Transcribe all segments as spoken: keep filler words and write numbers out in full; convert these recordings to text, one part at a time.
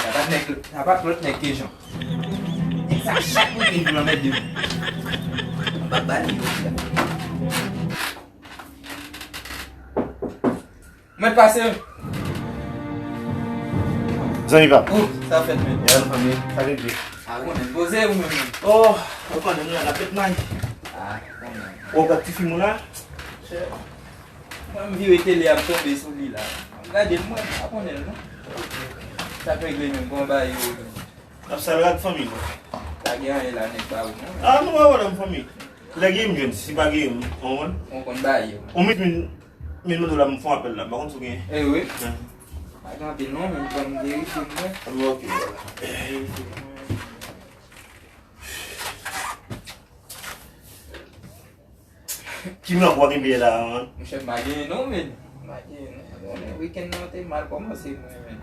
Sa pa t nèg, sa pa t lòt nèg ke Jan. Nèg sa chak weekend pou l anmède m. Mwen pa ba li yo la. Mwen pase. Zanmi pa. Oh, sa fèt men. Ya, fanmi. Sa vle di. Ah, bon, men poze ou menm. Oh, ou konnen nou la pèt may. Ah, bon, men. Ou gad ti fim ou la? Mwen m vire tele ap tonbe sou li la. M gade l, mwen pa konnen l non. Sa k regle menm, bon bagay yo menm. N ap sal rad fanmi nou. Pa gen anyen la nèg ba ou non. Ah, nou pa pwoblèm fanmi. Lè gen m jwenn, si pa gen m, ou konprann? Ou konn bagay yo. Ou met min, min mande w la, m fè yon apèl la, m pa konn si w gen. Eh wi. Pa gen anpil non, men ban m verifye mwen. Ah, ok, vwala. Verifye mwen. Ki men w ap genbe la, man? Monchè, m pa genyen non, men. M pa genyen non. Bon, men wikenn nan te mal kòmanse pou mwen, men.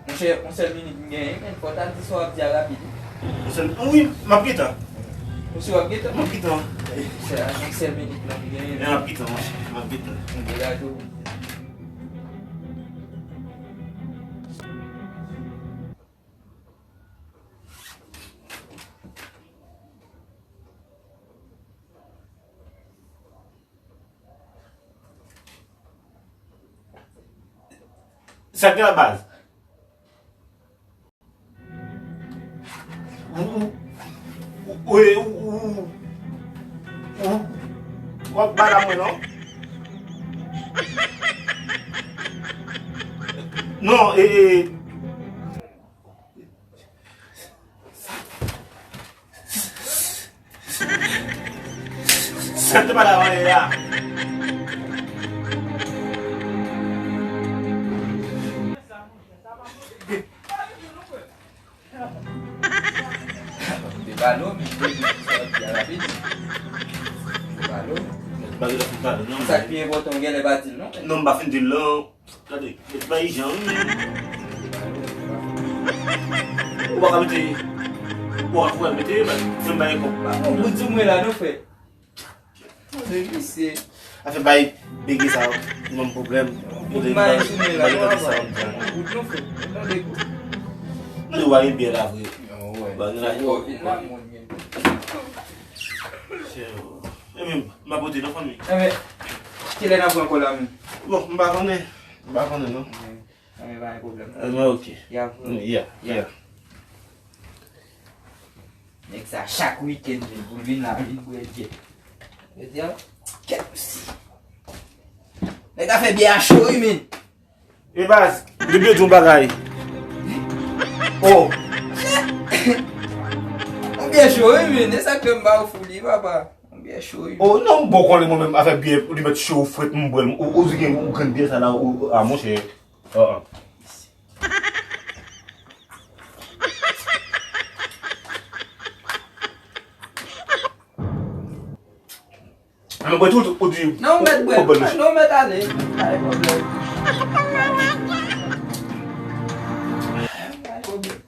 Monchè, yon sèl minit m genyen, men. Fò w ta di sa w ap di a rapid. Yon sèl, wi, m ap gentan. Ou si w ap gentan? M ap gentan. Monchè, yon sèl minit la m genyen. Men m ap gentan, monchè. M ap gentan. M degaje w. Sa k gen la baz? Ou, ou, ou, ou, ou, ou, w ap bay la mwen non? Non, e, e, Sa te pale avè a. Te pale w, men te di sa w ap di a rapid. Te pale w. Bagay la fin pale, non, sa k pi enpòtan, w genlè pa di l, non? Non, m pa fin di l, non. Gade, met bay jan wi menm. Ou pa ka mete, ou pa ka fè mete, bay, menm bay kòb. Pa bon, bout sou mwen la, non, frè. Mwen, misye. Afè bay bege sa, menm pwoblèm. Bout may sou mwen la, non, papa. Bout, non, frè. Tande kou. Mwen, ou ale byen la, vre. Yo, wè. Ba, nou la, yo. Yo, vin la, moun, men. E menm, m ap pote, non, fanmi. Enben, kilè n ap pran kò la, menm? Bon, m pa konnen. M pa konnen, non. Enben, pa gen pwoblèm. Enben, ok. Ya, ya, ya. Nèg sa, chak wikenn, vin pou l vin la, vin bwè byè. Yo di, a, kèt msi. Nèg la fè byè a cho, wi, men. E baz, depi yo di yon bagay. Oh. Yon byè cho, wi, men. E sa k fè m ba ou fou li, papa. Yon byè cho, wi. Oh, non, m bon konnen mwen menm, afè byè, li mèt cho, frèt, m bwè l. Ou, ou di gen, ou grenn byè sa la, ou, a, monchè. Ah, ah. Mwen bwè tout, ou di, non, ou mèt bwè. Non, ou mèt ale. Pa gen pwoblèm. Pa gen pwoblèm.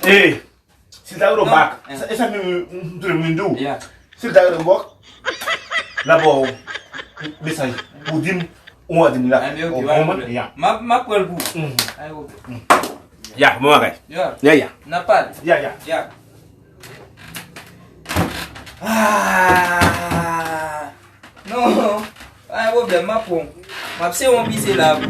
Ey, si l ta rele w bak, e sa menm m tounen m vin di w. Si l ta rele w bak, l ap ba w mesaj pou w di m, ou a di m la. Ou konprann? Ya. M ap, m ap pran l pou ou. Ya, bon bagay. Ya, ya. N ap pale. Ya, ya. Ya. Ah! Non, pa gen pwoblèm, m ap pran w. M ap sere w anpil se la.